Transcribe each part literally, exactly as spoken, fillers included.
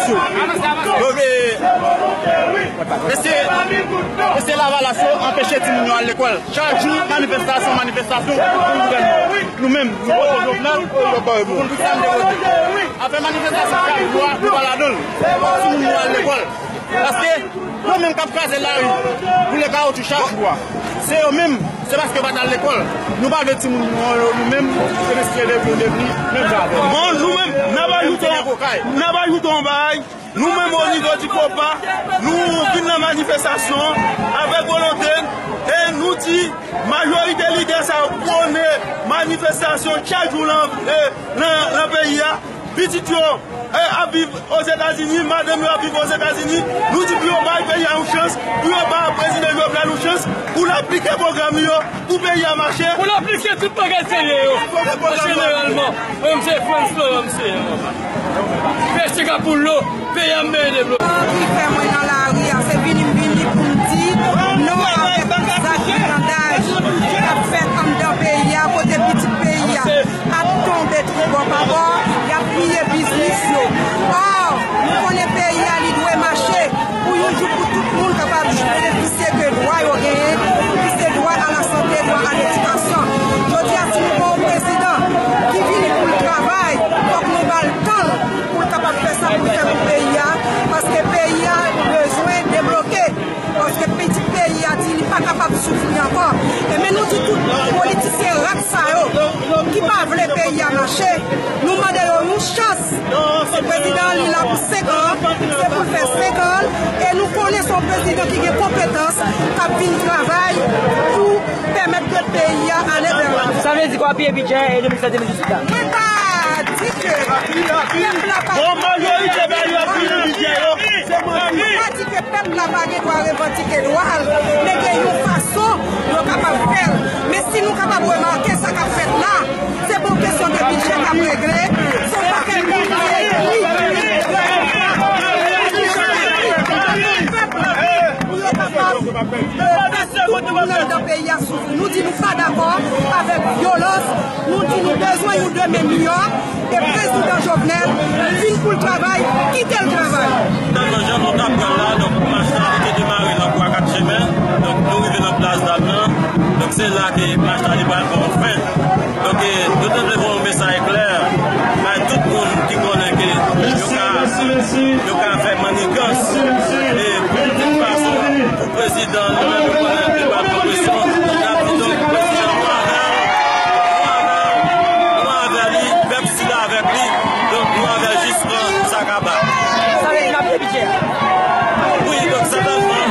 Yo, e, mesye, mesye Lavalas yo anpeche timoun yo al lekòl. Chak jou, manifestasyon, manifestasyon kont gouvènman. Nou menm, nou vote Jovenel, nou konn tout sa n te vote. Afè manifestasyon chak jou a, nou pa ladan l. Timoun yo al lekòl. Paske yo menm k ap kraze lari, boule kawoutchou chak jou a. Se yo menm, se paske yo pa t al lekòl. Nou pa vle timoun nou, nou menm, se mesye devni, devni menm jan avè nou. Bon, nou menm, n ap ajoute, n ap ajoute yon bagay. Nou menm, o nivo di kopa, nou vin nan manifestasyon avèk volonte n, e nou di majorite lidè sa yo pwone manifestasyon chak jou nan, e, nan, nan peyi a. Pitit yo, e, ap viv Ozetazini, madanm yo ap viv Ozetazini. Nou di pou yo bay peyi a yon chans, pou yo bay prezidan Jovenel yon chans, pou l aplike pwogram li yo, pou peyi a mache. Pou l aplike tout bagay serye yo. Jeneralman, mwen se Frantz Laurent, se mesye Kapoulo, peyi a m bezwen devlope. Sa ki fè mwen nan lari a, se vini m vini pou m di non avèk tout zak brigandaj k ap fèt anndan peyi a, kote pitit peyi a ap tonbe tout bò pa bò, y ap piye biznis yo. Ò, nou konnen peyi a, li dwe mache pou yon jou pou tout moun kapab benefisye de dwa yo genyen, ki se dwa a la sante, dwa a ledikasyon. Jodi a, si nou gen yon prezidan ki vini pou l travay, fòk nou ba l tan l pou l kapab fè sa pou l fè pou peyi a, paske peyi a bezwen debloke. Paske pitit peyi a di li pa kapab soufri ankò. Ebyen, nou di tout politisyen rat sa yo ki pa vle peyi a mache, nou mande yo yon chans. Se prezidan an, li la pou senk an, se pou l fè senk an, e nou konnen se yon prezidan ki gen konpetans, k ap vin travay pou pèmèt ke peyi a ale vè lavan. Sa vle di kwa apiye bidjè de mil sèt de mil dizuit la? Mwen pa di ke pèp la pa... Bon, majorite bagay yo apiye bidjè yo, se manti. Mwen pa di ke pèp la pa gen dwa revandike dwa l, men gen yon fason yo kapab fè l. Men si nou kapab remake sa k ap fèt la, se pa yon kesyon de bidjè k ap regle, se yon pakèt moun ki ekri. Pèp la, pou yo kapab, euh, fè tout moun anndan peyi a soufri. Nou di nou pa dakò avèk vyolans, nou di nou bezwen yon demen miyò, e prezidan Jovenel vin pou l travay, kite l travay. Nan jan nou t ap pran la, donk, mach la li te demare nan Kwa Kat Chemen, donk, nou rive nan plas dam nan, donk, se la ke mach la li pral pran fen. Donk, e, nou te vle voye yon mesaj klè bay tout moun ki konnen ke yo ka, yo ka fè manigans, e, pou tout fason, pou prezidan, nou menm nou konnen ke pa pran presyon, n ap di donk prezidan nou avè l, nou avè l, nou avè li, pèp sila avèk li, donk nou avè l jis pran sa k ap ba. Sa vle di n ap fè bidjè a? Wi, donk sa t ap pran.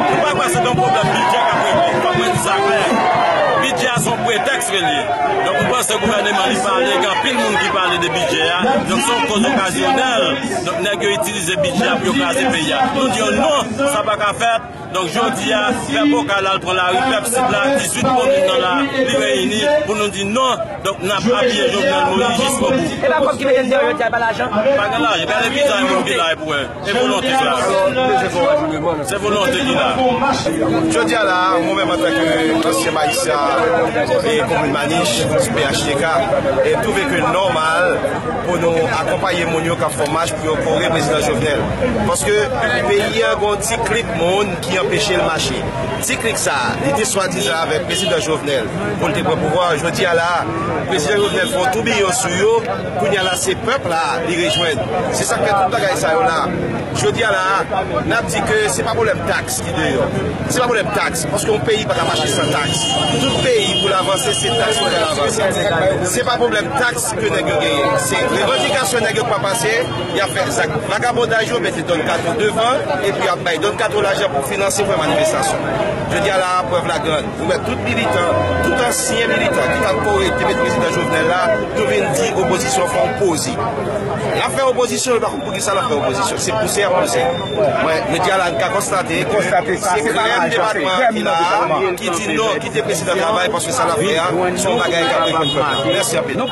Nou pa kwè se yon pwoblèm bidjè k ap regle. Fòk mwen di sa klè. Bidjè a se yon pretèks ke l ye. Donk, nou panse gouvèneman li pale, gen anpil moun ki pale de bidjè a. Donk, se yon koz okazyonèl. Donk, nèg yo itilize bidjè a pou yo kraze peyi a. Nou di yo non, sa pa ka fèt. Donk, jodi a, pèp Okap la al pran lari, pèp Sid la, dizuit komin nan la, li reyini pou nou di non. Donk, n ap apiye Jovenel Moïse jiskobou. E pa kòb ki mete n deyò jodi a, e pa lajan? Pa gen lajan, gade vizaj moun ki la e pou wè. E volonte ki la. Se volonte ki la. Jodi a la, mwen menm antanke ansyen majistra e komin Manich, P H T K, e twouve ke nòmal pou nou akonpaye moun yo k ap fè yon mach pou yo kore prezidan Jovenel. Paske peyi a gon ti klik moun ki anpeche l mache. Ti klik sa, li te swadizan avèk prezidan Jovenel pou l te pran pouvwa. Jodi a la, prezidan Jovenel fè yon toubiyon sou yo. Kounye a la, se pèp la li rejwenn. Se sa k fè tout bagay sa yo la. Jodi a la, n ap di ke se pa pwoblèm taks ki deyò. Se pa pwoblèm taks, paske yon peyi pa ka mache san taks. Tout peyi pou l avanse, se taks pou fè l avanse. Se pa pwoblèm taks ke nèg yo genyen. Se revandikasyon nèg yo k pa pase, y ap fè zak vagabondaj yo, mete Don Kato devan, epi y ap bay Don Kato lajan pou finanse fè manifestasyon. Jodi a la, prèv la grann. Nou wè tout militan, tout ansyen militan ki t ap kore te met prezidan Jovenel la, nou vin di opozisyon fè yon poze. L ap fè opozisyon, nou pa konn poukisa l ap fè opozisyon. Se pouse y ap pouse. Mwen, jodi a la, n ka konstate ke se krèm depatman ki la, ki di non, kite prezidan travay, paske sa l ap fè a, se yon bagay k ap reponn pèp la. Mèsi anpil.